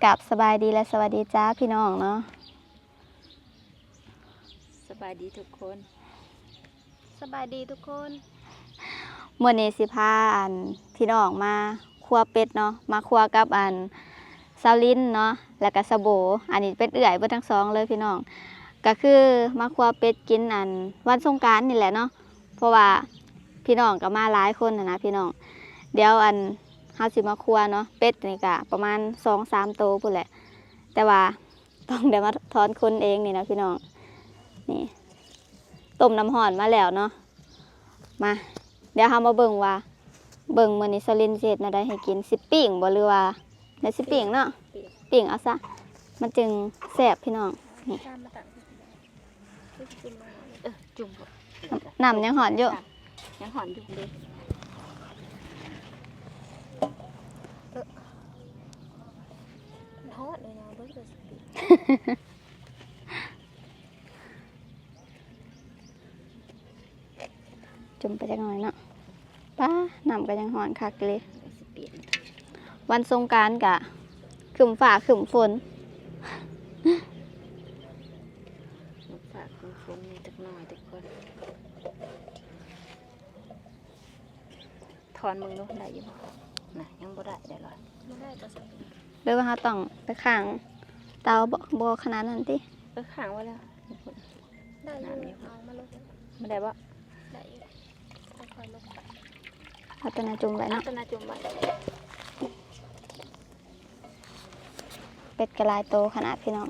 ກາບສະບາຍດີ ແລະ ສະຫວັດດີຈ້າພີ່ນ້ອງເນາະ. ສະບາຍດີທຸກຄົນ. ສະບາຍດີທຸກຄົນ. ມື້ນີ້ຊິພາ ອັນ ພີ່ນ້ອງມາຄົວເປັດເນາະ, ມາຄົວກັບ ອັນ ສາວລິນເນາະ ແລ້ວກະສາວໂບ. ອັນນີ້ເປັນເອື້ອຍເບິດທັງສອງເລີຍພີ່ນ້ອງ. ກະຄືມາຄົວເປັດກິນ ອັນ ວັນສົງການນີ້ແຫຼະເນາະ, ເພາະວ່າພີ່ນ້ອງກະມາຫຼາຍຄົນຫັ້ນນະພີ່ນ້ອງ. ດຽວ ອັນ ເຮົາຊິມາຄົວເນາະ, ເປັດນີ້ກະປະມານສອງສາມໂຕພຸ້ນແຫຼະ, ແຕ່ວ່າ ຕ້ອງໄດ້ມາຖອນຂົນເອງນີ້ນະພີ່ນ້ອງ. ນີ້ ຕົ້ມນ້ຳຮ້ອນມາແລ້ວເນາະ. ມາ ດຽວເຮົາມາເບິ່ງວ່າ ເບິ່ງມື້ນີ້ສາວລິນຊິເຮັດແນວໃດໃຫ້ກິນ, ຊິປີ້ງບໍ່ ຫຼືວ່າ ແລ້ວຊິປີ້ງເນາະ, ປີ້ງເອົາຊະ ມັນຈຶ່ງແຊບພີ່ນ້ອງ. ນີ້ ເອີ ຈຸ່ມ ນ້ຳ ນ້ຳຍັງຮ້ອນຢູ່. ຍັງຮ້ອນຢູ່ເດ້. ເອີ ມັນຮ້ອນເລີຍນະ ເບິ່ງເດີ. ຈຸ່ມໄປຈັກໜ້ອຍເນາະ. ປ້າ ນ້ຳກໍຍັງຮ້ອນຄັກເລີຍ. ວັນສົງການກະຄຶ້ມຟ້າຄຶ້ມຝົນ. ຄຶ້ມຟ້າຄຶ້ມຝົນແດ່ຈັກໜ້ອຍທຸກຄົນ. ຖອນເບິ່ງດູ ໄດ້ຢູ່ບໍ່? ນະ ຍັງບໍ່ໄດ້ ໄດ້ລອຍ ບໍ່ໄດ້ກໍຊັ້ນ. ຫຼືວ່າເຮົາຕ້ອງໄປຄ້າງເຕົາ? ບໍ່ ບໍ່ຂະໜາດນັ້ນຕິ. ເອີ ຄ້າງໄວ້ແລ້ວ. ໄດ້ຢູ່ ນ້ຳນີ້ ເອົາມາລົງ. ບໍ່ໄດ້ບໍ່? ໄດ້ຢູ່ ຄ່ອຍໆລົງ. ເອົາໂຕນັ້ນຈຸ່ມໄວ້ເນາະ, ເອົາໂຕນັ້ນຈຸ່ມໄວ້. ເປັດກໍຫຼາຍໂຕຂະໜາດພີ່ນ້ອງ,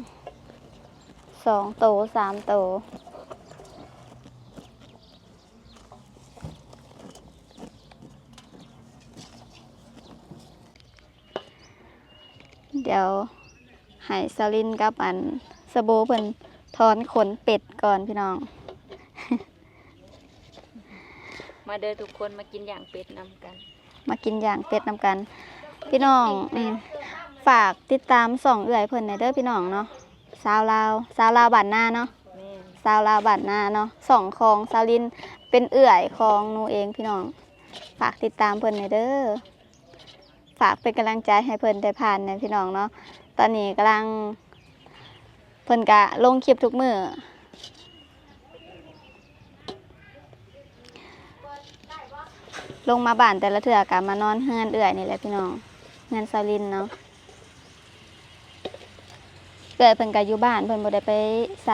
ສອງໂຕ ສາມໂຕ. ດຽວໃຫ້ສາວລິນກັບ ອັນ ສາວໂບເພິ່ນຖອນຂົນເປັດກ່ອນພີ່ນ້ອງ. ມາເດີທຸກຄົນ ມາກິນຢ່າງເປັດນຳກັນ. ມາກິນຢ່າງເປັດນຳກັນພີ່ນ້ອງ. ອືມ ຝາກຕິດຕາມຊ່ອງເອື້ອຍເພິ່ນແດ່ເດີພີ່ນ້ອງເນາະ, ສາວລາວ ສາວລາວບ້ານນາເນາະ. ແມ່ນ ສາວລາວບ້ານນາເນາະ, ຊ່ອງຂອງສາວລິນ ເປັນເອື້ອຍຂອງໜູເອງພີ່ນ້ອງ. ຝາກຕິດຕາມເພິ່ນແດ່ເດີ, ຝາກເປັນກຳລັງໃຈໃຫ້ເພິ່ນໄດ້ຜ່ານແດ່ພີ່ນ້ອງເນາະ. ຕອນນີ້ກຳລັງ ເພິ່ນກະລົງຄລິບທຸກມື້. ລົງມາບ້ານແຕ່ລະເທື່ອກະມານອນເຮືອນເອື້ອຍນີ້ແຫຼະພີ່ນ້ອງ, ເຮືອນສາວລິນເນາະ. ເອື້ອຍເພິ່ນກະຢູ່ບ້ານ, ເພິ່ນບໍ່ໄດ້ໄປໃສ,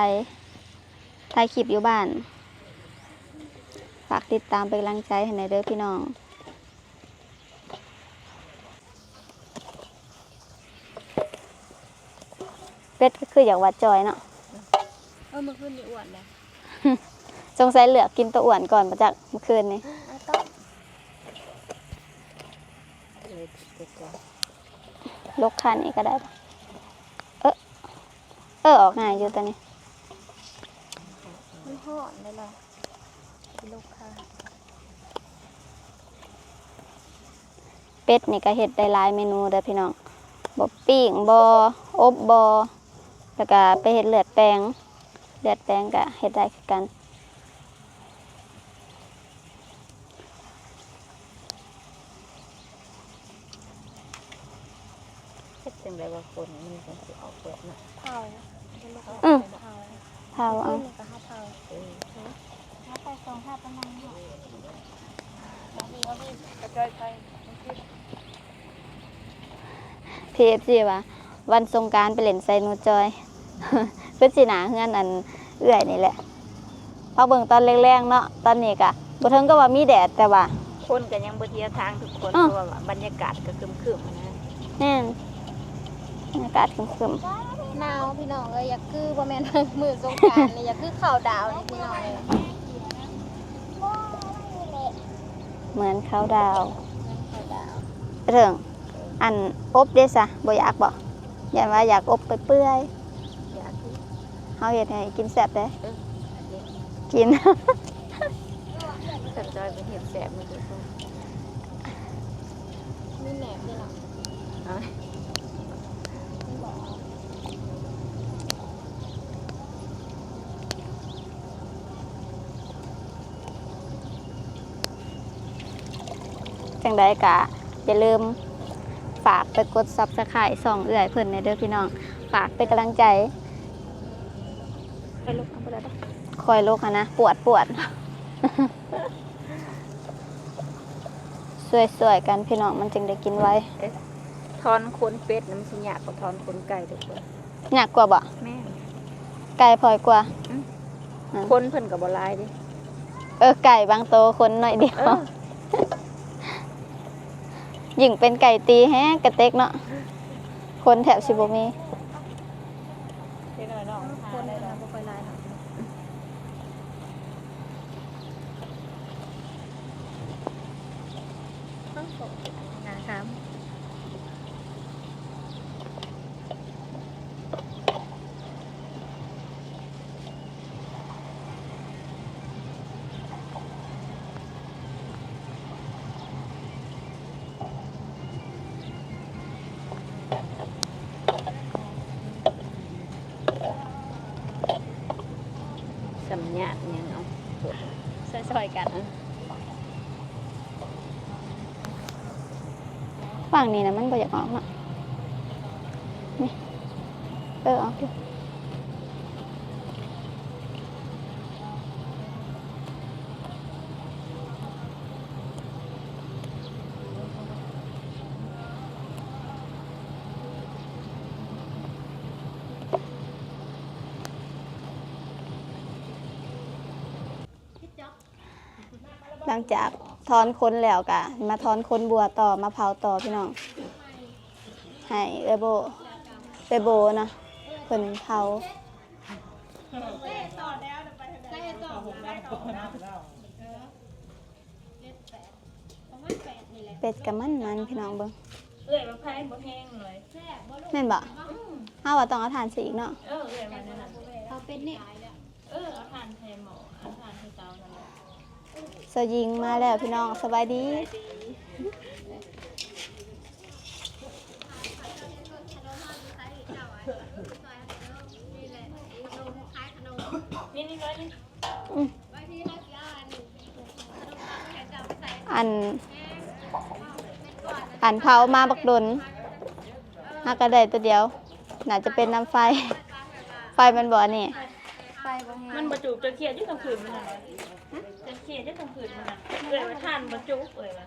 ຖ່າຍຄລິບຢູ່ບ້ານ. ຝາກຕິດຕາມເປັນກຳລັງໃຈໃຫ້ແດ່ເດີພີ່ນ້ອງ. ເປັດກໍຄືຢາກວ່າຈ່ອຍເນາະ. ເອີ ມື້ຄືນນີ້ອ້ວນແຫຼະ. ສົງໄສເລືອກກິນໂຕອ້ວນກ່ອນບໍ່ຈັກ ມື້ຄືນນີ້. ຫຼົກຂານີ້ກໍໄດ້. ເອີ ເອີ ອອກງ່າຍຢູ່ຕົວນີ້. ມັນຮ້ອນເດ້ລະ. ເປັດນີ້ກໍເຮັດໄດ້ຫຼາຍເມນູເດີພີ່ນ້ອງ, ບໍ່ ປີ້ງບໍ່ ອົບບໍ່ ແລ້ວກໍໄປເຮັດເລືອດແປງ, ເລືອດແປງກໍເຮັດໄດ້ຄືກັນ. ເຮັດຈັ່ງໃດວ່າຄົນມັນຈັ່ງຊິອອກເປີດເນາະ? ເຜົາ. ອື ເຜົາ. ເຜົາເອົາ. ຄືນນີ້ກໍເຮົາເຜົາ. ເອີ ເຮົາໃສ່ສອງຖາດປານນັ້ນເນາະ. ເອົາໄປ ເອົາໄປ ກະຈອຍໃສ່. ພີເອັຟຊີວ່າ ວັນສົງການໄປຫຼິ້ນໃສ່ໜູຈອຍ. ຄືຊິໜ້າເຮືອນອັນເອື້ອຍນີ້ແຫຼະ. ພັກເບິ່ງຕອນແລງໆເນາະ, ຕອນນີ້ກະບໍ່ເຖິງກັບວ່າມີແດດ ແຕ່ວ່າຄົນກໍຍັງບໍ່ທ່ຽວທາງທຸກຄົນ. ເອີ ເພາະວ່າບັນຍາກາດກໍຄຶ້ມໆນະ. ແມ່ນ ບັນຍາກາດຄຶ້ມໆ. ໜາວພີ່ນ້ອງເອີຍ, ຢາກຄືບໍ່ແມ່ນມື້ສົງການນີ້, ຢາກຄືເຂົ້າດາວນີ້ພີ່ນ້ອງເອີຍ. ເໝືອນເຂົ້າດາວ. ເຖິງ ອັນ ອົບເດ້ຊະ ບໍ່ຢາກບໍ່? ຢ້ານວ່າຢາກອົບໄປເປື່ອຍ. ຢາກກິນ. ເຮົາເຮັດໃຫ້ກິນແຊບເດ້. ເອີ ກິນ. ຄັນຈອຍເປັນເຮັດແຊບມື້ຄື ມີແໜບເດ້ເນາະ. ເອົາ ຈັ່ງໃດກະຢ່າລືມ ຝາກໄປກົດ Subscribe ຊ່ອງເອື້ອຍເພິ່ນແດ່ເດີພີ່ນ້ອງ ຝາກເປັນກຳລັງໃຈ. ຄ່ອຍລົກ ເອົາບໍ່ໄດ້ດອກ ຄ່ອຍລົກຫັ້ນນະ ປວດ ປວດ ຊ່ວຍໆກັນພີ່ນ້ອງ ມັນຈຶ່ງໄດ້ກິນໄວ. ເອີ ຖອນຂົນເປັດນະ ມັນຊິຍາກກວ່າຖອນຂົນໄກ່ທຸກຄົນ. ຍາກກວ່າບໍ? ແມ່ນ. ໄກ່ພອຍກວ່າ. ອືມ ອືມ ຂົນເພິ່ນກໍບໍ່ຫຼາຍເດ້. ເອີ ໄກ່ບາງໂຕຂົນໜ້ອຍດຽວ. ເອີ ຍິ່ງເປັນໄກ່ຕີແຮງກະເຕັກເນາະ ຂົນແທບຊິບໍ່ມີ. ເດັກນ້ອຍນ້ອງ ຂົນເພິ່ນນະບໍ່ຄ່ອຍຫຼາຍເນາະ. ໜ້າຄາມ ສຳຍາດຫຍັງເອົາ ຊ່ອຍໆກັນ. ເອີ ຝັ່ງນີ້ນະ ມັນບໍ່ຢາກອອກເນາະ ນີ້ ເອີ ອອກຢູ່. ຫຼັງຈາກຖອນຂົນແລ້ວກະມາຖອນຂົນບົວຕໍ່ ມາເຜົາຕໍ່ພີ່ນ້ອງ ໃຫ້ເອື້ອຍໂບ ເອື້ອຍໂບເນາະ ເພິ່ນເຜົາ. ເປັດກະມັນໆ ພີ່ນ້ອງເບິ່ງ. ເອື້ອຍວ່າໄຟບໍ່ແຮງເລີຍ ແມ່ນບໍ່? ອືມ ເຮົາວ່າຕ້ອງເອົາຖ່ານໃສ່ອີກເນາະ. ເອີ ເອື້ອຍວ່າແນວນັ້ນ ເອົາເປັດນີ້ ເອີ ເອົາຖ່ານໃສ່ໝໍ້ ເອົາຖ່ານໃສ່ເຕົານັ້ນແຫຼະ. ສາວຍິງມາແລ້ວພີ່ນ້ອງ ສະບາຍດີ. ນີ້ໆ ໜ້ອຍໜຶ່ງ. ອືມ ອັນ ອັນເຜົາມາບັກດົນ ຫາກະໄດ້ໂຕດຽວ ໜ້າຈະເປັນນຳໄຟ ໄຟມັນບໍ່ອັນນີ້ ໄຟບໍ່ແຮງ ມັນບໍ່ຈຸກ. ຈະເຄຍຢູ່ກາງຄືນມັນນະ ຈະເຄຍຢູ່ກາງຄືນມັນນະ. ເອື້ອຍວ່າຖ່ານບໍ່ຈຸ ເອື້ອຍວ່າ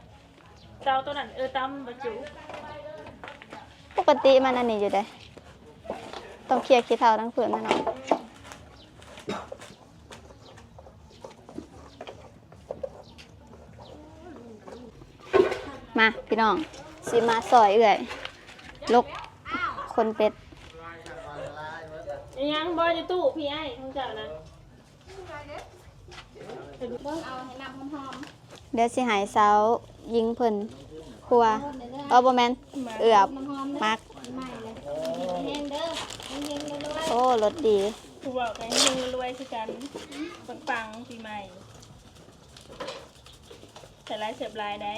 ເຕົາໂຕນັ້ນ ເອີ ເຕົາມັນບໍ່ຈຸ. ປົກກະຕິມັນອັນນີ້ຢູ່ເດ້ ຕ້ອງເຄຍຂີ້ເຖົ້າທັງຄືນແມ່ນບໍ່? ມາພີ່ນ້ອງ ຊິມາຊ່ອຍເອື້ອຍລົກຂົນເປັດ. ອີຫຍັງບໍ່ຢູ່ຕູ້ ພີ່ອ້າຍຂອງເຈົ້ານະ ເບິ່ງເອົາໃຫ້ນ້ຳຫອມໆ. ດຽວຊິໃຫ້ສາວຍິງເພິ່ນຂົ້ວ ເອີ ບໍ່ແມ່ນ ເອືອບ ໝາກ ປີໃໝ່ເລີຍ ດີແຮງເດີ ເຮງໆ ລວຍໆ. ໂອ້ ລົດດີ ຜູ້ເວົ້າກະເຮງໆ ລວຍໆ ຄືກັນ ປັງໆ ປີໃໝ່. ໃສ່ຫຼາຍແຊບຫຼາຍໄດ໋.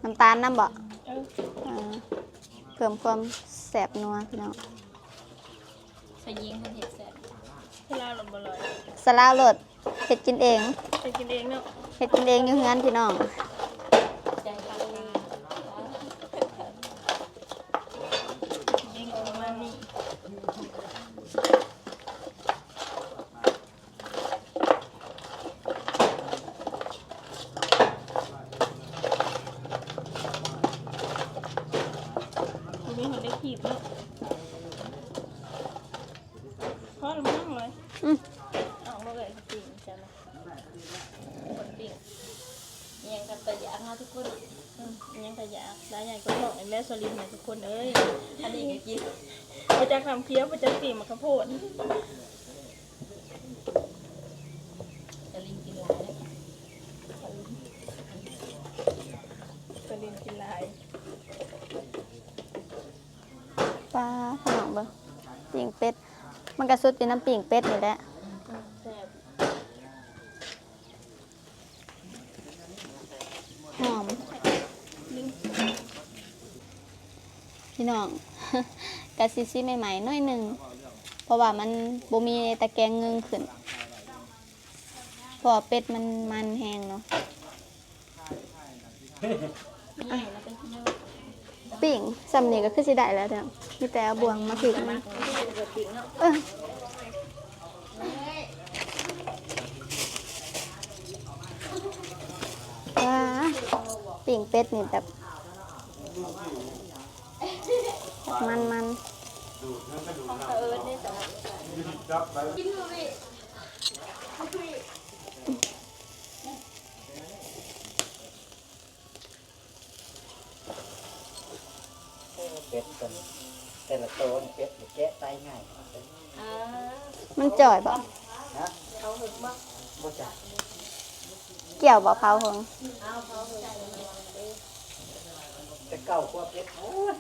ນ້ຳຕານນຳບໍ? ເອີ ເອີ ເພີ່ມຄວາມແຊບນົວພີ່ນ້ອງ. ສາວຍິງເພິ່ນເຮັດແຊບ ສະລາວໂລດບໍ່ລອຍ ສະລາວໂລດ ເຮັດກິນເອງ ເຮັດກິນເອງເນາະ ເຮັດກິນເອງຢູ່ເຮືອນພີ່ນ້ອງ. ເອງກໍປະມານນີ້. ບໍ່ມີຄົນໄດ້ຄີບເນາະ ພໍລະມັ້ງເລີຍ. ອືມ ເອົາມາເລີຍ ປີ້ງຈັ່ງນະ ຄົນປີ້ງ ອີ່ຫຍັງກະຕາຢາກເນາະທຸກຄົນ. ອືມ ອີ່ຫຍັງກະຢາກ ຫຼາຍຢ່າງກະທ້ອງອີກແລ້ວ ສະລິມນະທຸກຄົນເອີຍ. ອັນນີ້ກະກິນ ບໍ່ຈັກນ້ຳຂຽວ ບໍ່ຈັກປີ້ງໝາກຂະໂພດ. ສະລິງກິນຫຼາຍເດ້ ສະລິງກິນຫຼາຍ. ປ້າ ພີ່ນ້ອງເບິ່ງ ປີ້ງເປັດ ມັນກະສຸດຢູ່ນຳປີ້ງເປັດນີ້ແຫຼະ. ອືມ ແຊບ. ຫອມ ພີ່ນ້ອງ ກະຊິຊິໃໝ່ໆ ໜ້ອຍໜຶ່ງ ເພາະວ່າມັນບໍ່ມີຕະແກງເງິງຂຶ້ນ ເພາະວ່າເປັດມັນມັນແຮງເນາະ. ປີ້ງຊ່ຳນີ້ກໍຄືຊິໄດ້ແລ້ວເດີ້ ມີແຕ່ເອົາບ່ວງມາພິງມັນ. ເອີ ວ້າ ປີ້ງເປັດນີ້ແບບ ມັນໆ ເປັດຕົວນີ້ ແຕ່ລະໂຕນີ້ເປັດນີ້ແກະໄຕງ່າຍ. ເອີ ມັນຈ່ອຍບໍ່? ຮະ? ເຜົາເຫິງບໍ່? ບໍ່ຈ້າຍ. ກ່ຽວບໍ່ເຜົາເຫິງ? ເຜົາເຫິງ. ແຕ່ເກົ່າກວ່າເປັດ ໂອ້ຍ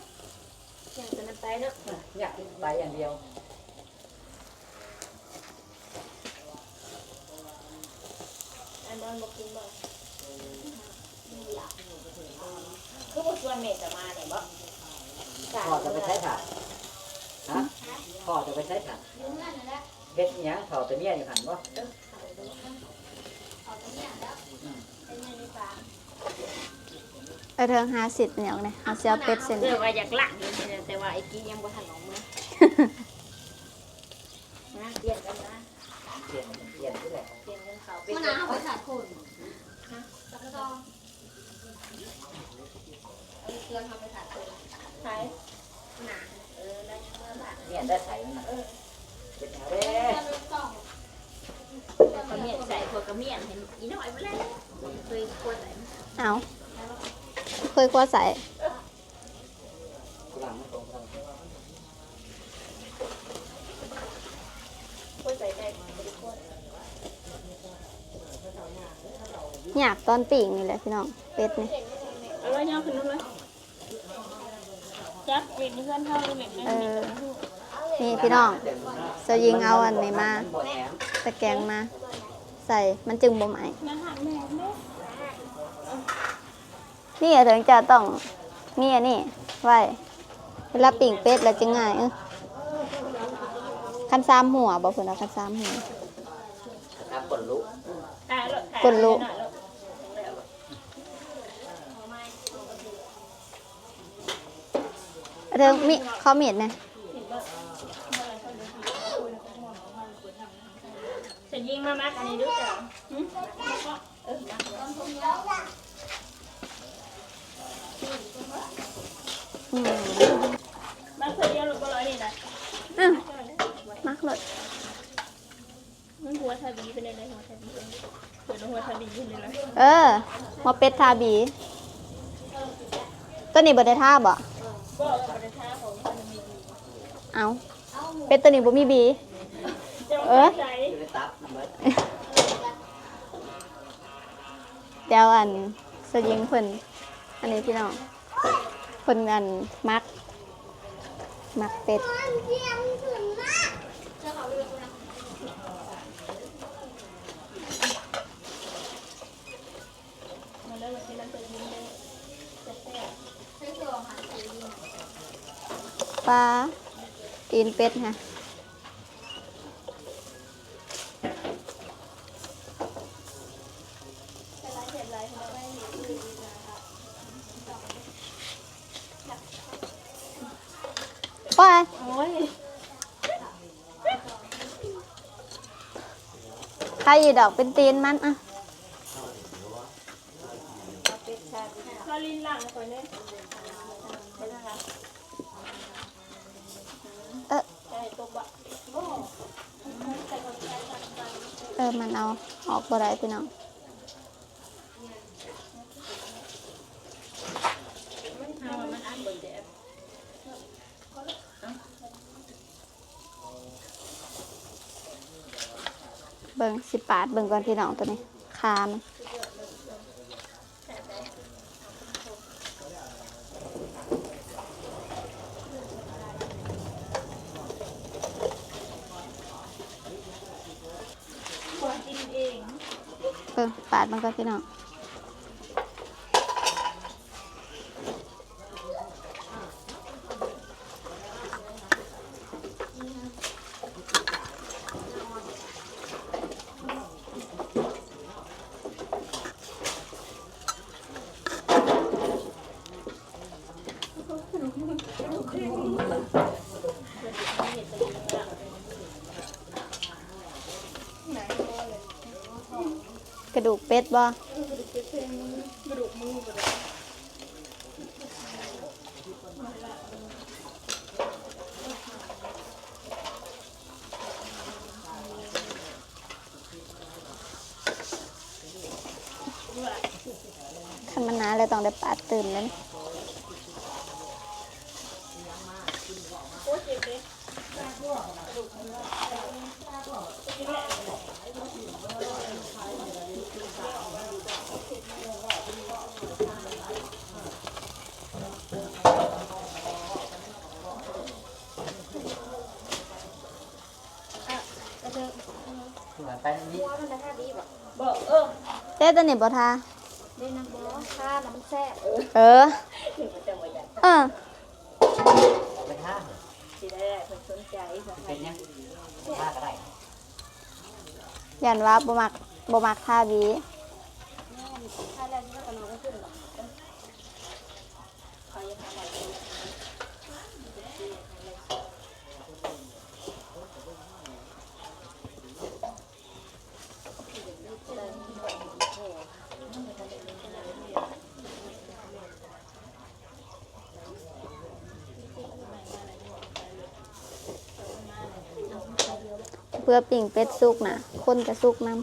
ຍ່າງແຕ່ນັ້ນໄປເນາະ ຍ່າງໄປຢ່າງດຽວ. ອັນນັ້ນບໍ່ກິນບໍ່? ຄືບໍ່ຊວນແມ່ເຈົ້າມານີ້ບໍ່? ພໍ່ເຈົ້າໄປໃສທ່ານ? ຮະ? ພໍ່ເຈົ້າໄປໃສທ່ານ? ຢູ່ເຮືອນນັ້ນແຫຼະ. ເຮັດອີ່ຫຍັງ? ເຝົ້າແຕ່ເມຍຢູ່ຫັ້ນບໍ່? ເອີ ເທິງຫາສິດຫຍັງນີ້ ເຮົາຊິເອົາເປັດເສັ້ນ ເອີ ວ່າຢາກລ້າງຢູ່ນີ້ແຫຼະ ແຕ່ວ່າໄອ້ກີ້ຍັງບໍ່ທັນອອກເມືອ. ມາ ປ່ຽນກັນມາ ປ່ຽນ ປ່ຽນນີ້ແຫຼະ ປ່ຽນກັນເຂົ້າ. ມື້ໜ້າເຮົາໄປຂາຍໂຄນ ຮະ? ເອົາເຄື່ອງເຮົາໄປຂາຍໂຄນ ໃຜ? ໜ້າ ເອີ ແລ້ວຍັງເມືອບ້ານ ເມຍໄດ້ໃສ່ມັນນະ ເອີ ເປັນຫຍັງເດ້? ເຂົາມຽນໃສ່ ພວກກໍມຽນໃຫ້ອີນ້ອຍພຸ້ນແຫຼະ ເຄີຍຄົວໃສ່. ເອົ້າ ເຄີຍຄົວໃສ່. ຍາກຕອນປີ້ງນີ້ແຫຼະພີ່ນ້ອງ ເປັດນີ້. ເອົາເລີຍ ຍໍຂຶ້ນລົງເລີຍ ຈັກເປັນເຮືອນເຮົາເລີຍແມ່ນ. ເອີ ນີ້ພີ່ນ້ອງ ສາວຍິງເອົາອັນນີ້ມາ ຕະແກງມາໃສ່ ມັນຈຶ່ງບໍ່ໄໝ້. ນີ້ເຖິງຈະຕ້ອງມີອັນນີ້ໄວ້ ເວລາປີ້ງເປັດແລ້ວຈຶ່ງງ່າຍ. ເອີ ຄັນສາມຫົວບໍ່ ເພິ່ນວ່າຄັນສາມຫົວ ຄັນສາມກົ້ນລຸ ກົ້ນລຸ. ເຖິງມີ ຂໍມີດແດ່. ສາວຍິງມາມັກອັນນີ້ດູເຈົ້າ. ອືມ ມັກເທື່ອດຽວໂລດບໍ່ລອຍນີ້ນະ. ອືມ ມັກໂລດ. ມັນຫົວທາບີເປັນແນວໃດ? ຫົວທາບີ ເອີ ເພິ່ນວ່າຫົວທາບີເປັນແນວໃດ? ເອີ ຫົວເປັດທາບີ. ໂຕນີ້ບໍ່ໄດ້ທາບໍ່? ບໍ່ ບໍ່ໄດ້ທາ ເພາະວ່າມັນມີບີ. ເອົ້າ ເປັດໂຕນີ້ບໍ່ມີບີ. ເອີ ດຽວອັນສະຍິງເພິ່ນ ອັນນີ້ພີ່ນ້ອງ ເພິ່ນອັນມັກ ມັກເປັດ. ປາ ຕີນເປັດຫັ້ນ. ໂອ້ຍ ໂອ້ຍ ໃຄຢູ່ດອກ ເປັນຕີນມັນ. ອ່ະ ລາລິນລ້າງໃຫ້ຂ້ອຍແດ່. ເອີ ເອີ ມັນເອົາອອກບໍ່ໄດ້ພີ່ນ້ອງ. ເບິ່ງ ຊິປາດເບິ່ງກ່ອນພີ່ນ້ອງ ໂຕນີ້ ຂາມັນ. ເບິ່ງ ປາດມັນກ່ອນພີ່ນ້ອງ. ເ ເປັດບໍ່? ຄັນມັນໜາແລ້ວຕ້ອງໄດ້ປາດຕື່ມເດ້. ແຕ່ຕົວນີ້ບໍ່ທາ ເອີ ເອີ ໄປທາ ຊິໄດ້ເພິ່ນສົນໃຈ ເປັນຫຍັງ ໄປທາກໍໄດ້ ຢ້ານວ່າບໍ່ມັກ ບໍ່ມັກທາຫວີ ແມ່ນ ທາແລ້ວຊິວ່າກັນເນາະ ເພິ່ນ ເຂົາຢາກທາຫຼາຍ. ເພື່ອປີ້ງເປັດສຸກນະ ຄົນກະສຸກນຳ.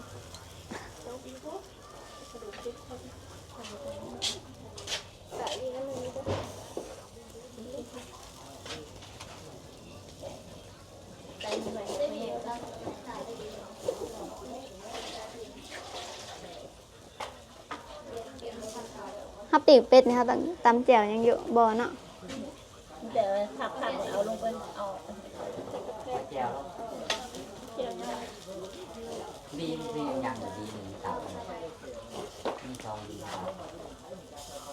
ເຮົາປີ້ງເປັດນີ້ ເຮົາຕ້ອງຕຳແຈ່ວຫຍັງຢູ່ບໍ່ເນາະ? ແຕ່ຜັກໆ ເອົາລົງໄປ ເອົາ ແຈ່ວ ແຈ່ວຫຍັງ? ດີ ດີຫຍັງ ດີໜຶ່ງຕັບ ມີສອງດີຕັບ.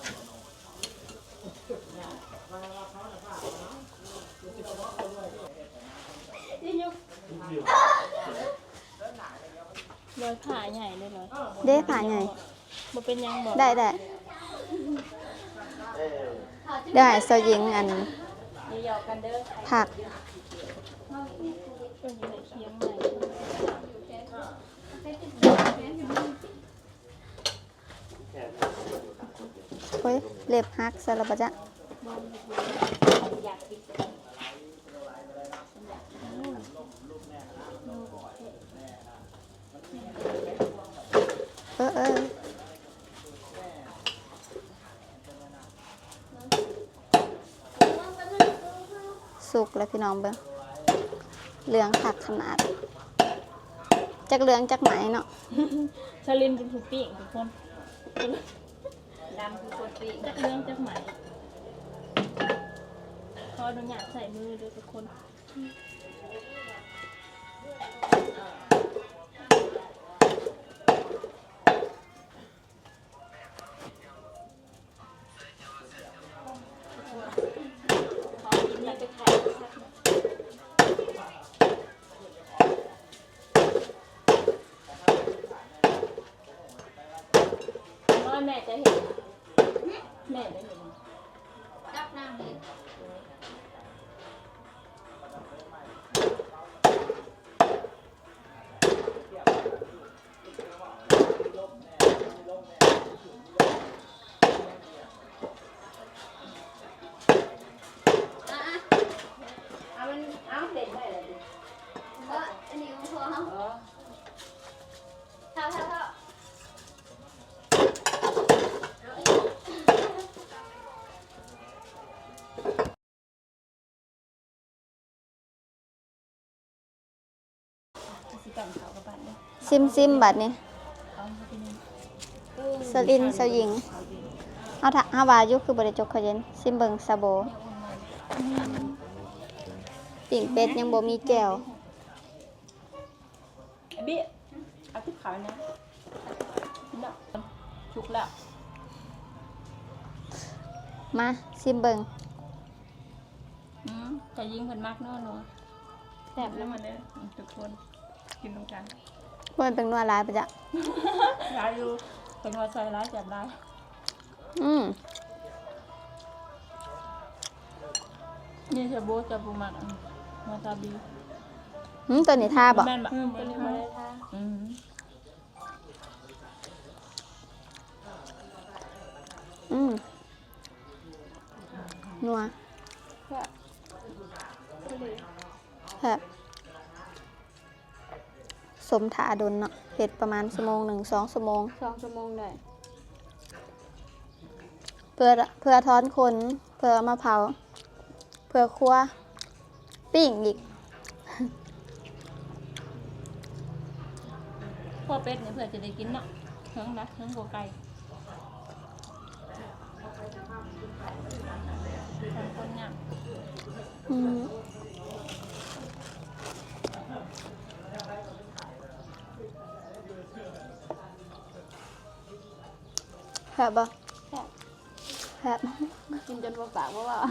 ລອຍຜ້າໃຫຍ່ເລີຍ ລອຍ ເດ້ ຜ້າໃຫຍ່ ບໍ່ເປັນຫຍັງບໍ່? ໄດ້ ໄດ້ ດຽວໃຫ້ສາວຍິງ ອັນ ຜັກ. ໂອ້ຍ ເລັບຫັກຊະລະບໍ່ຈະ. ເອີ ເອີ ສຸກແລ້ວພີ່ນ້ອງເບິ່ງ ເຫຼືອງຄັກຂະໜາດ ຈັກເຫຼືອງຈັກໄໝເນາະ. ສາວລິນເປັນຜູ້ປີ້ງທຸກຄົນ ດຳຄືຄົນປີ້ງ ຈັກເຫຼືອງຈັກໄໝ. ຂໍອະນຸຍາດໃຊ້ມືເດີ້ທຸກຄົນ. ແມ່ຈະເຮັດ ແມ່ຈະເຮັດ ກັບນາງເຮັດ. ຊິມໆ ບາດນີ້ ສາວລິນ ສາວຍິງ ເຮົາ ເຮົາວ່າຢູ່ຄືບໍ່ໄດ້ຈົກເຂົ້າເຢັນ. ຊິມເບິ່ງຊາໂບ ປີ້ງເປັດຍັງບໍ່ມີແຈ່ວ. ອະບິ ເອົາຕິບເຂົ້ານະ ກິນເນາະ ສຸກແລ້ວ ມາຊິມເບິ່ງ. ອືມ ເຈົ້າຍິງເພິ່ນມັກເນາະ ແຊບນຳ ມາເດີ້ ອືມ ທຸກຄົນ ກິນນຳກັນ. ບໍ່ແມ່ນແປ້ງນົວຫຼາຍປະຈະ? ຫຼາຍຢູ່ ແປ້ງນົວໃສ່ຫຼາຍ ແຊບຫຼາຍ. ອືມ ນີ້ຊາບູ ຈະບໍ່ມັກ ອັນ ວາຊາບິ. ຫືມ ຕົວນີ້ທາບໍ່? ແມ່ນບໍ່? ອືມ ຕົວນີ້ບໍ່ໄດ້ທາ. ອືມ ອືມ. ອືມ ນົວ ແຊບ ແຊບ ສົມຖ້າດົນເນາະ ເຮັດປະມານຊົ່ວໂມງໜຶ່ງ ສອງຊົ່ວໂມງ ສອງຊົ່ວໂມງໄດ້ ເພື່ອ ເພື່ອຖອນຂົນ ເພື່ອເອົາມາເຜົາ ເພື່ອຄົວ ປີ້ງອີກ ຄົວເປັດນີ້ເພື່ອຈະໄດ້ກິນເນາະ ເຖິງນະ ເຖິງກວ່າໄກ່ ຄົນງາມ ອືມ ແຊບບໍ່? ແຊບ ແຊບ ກິນຈົນບໍ່ປາກບໍ່ເວົ້າ.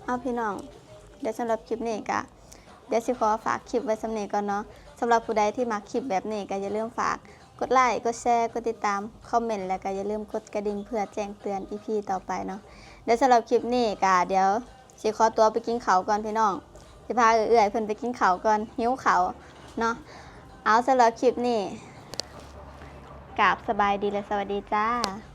ເອົາ ພີ່ນ້ອງ ດຽວສຳລັບຄລິບນີ້ກະ ດຽວຊິຂໍຝາກຄລິບໄວ້ສ່ຳນີ້ກ່ອນເນາະ. ສຳລັບຜູ້ໃດທີ່ມັກຄລິບແບບນີ້ກະຢ່າລືມຝາກກົດໄລ ກົດແຊ ກົດຕິດຕາມ ຄອມເມັນ ແລະກະຢ່າລືມກົດກະດິ່ງເພື່ອແຈ້ງເຕືອນ ອີພີ ຕໍ່ໄປເນາະ. ດຽວສຳລັບຄລິບນີ້ກະ ດຽວຊິຂໍຕົວໄປກິນເຂົ້າກ່ອນພີ່ນ້ອງ ຊິພາເອື້ອຍໆເພິ່ນໄປກິນເຂົ້າກ່ອນ ຫິວເຂົ້າເນາະ. ເອົາ ສຳລັບຄລິບນີ້ ກາບສະບາຍດີ ແລະ ສະຫວັດດີຈ້າ.